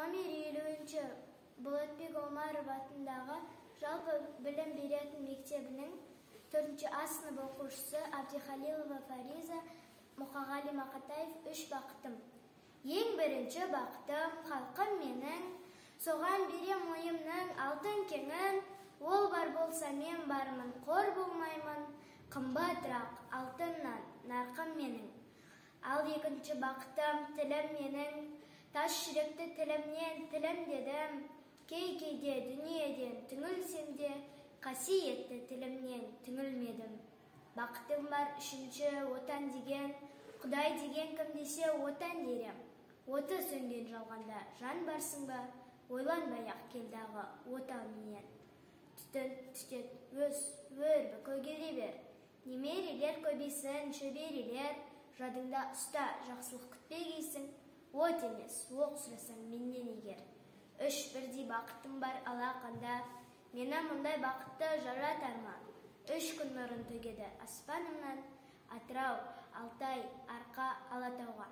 Номер 50-ші Болатбек Омаров атындағы жалпы білім беретін мектебінің 4 А сынып оқушысы Абдихалилова Фариза. Мұқағали Мақатаев, «Үш бақытым». Ең бірінші бақытым — халқым менің, соған берем ойымның алтын кеңін. Ол бар болса, мен бармын, қор болмаймын, қымбатырақ алтыннан нарқым менің. Ал екінші бақытым — тілім менің, тас жүректі тілімнен тілімдедім. Кей кейде дүниеден түңілсем де, қасиетті тілімнен түңілмедім. Бақытым бар үшінші, Отан деген. Құдай деген кім десе, Отан дер ем. Оты сөнген жалғанда жан барсың ба, ойланбай ақ кел дағы отанменен. Түтін түтет, өс, өрбі, көгере бер, немерелер көбейсін, шөберелер. Жадыңда ұста, жақсылық күтпегейсің, от емес, оқ сұрасаң менен егер. Үш бірдей бақытым бар алақанда, мені мұндай бақытты жаратар ма? Үш күн нұрын төгеді аспанымнан: Атырау, Алтай, Арқа, Алатауға.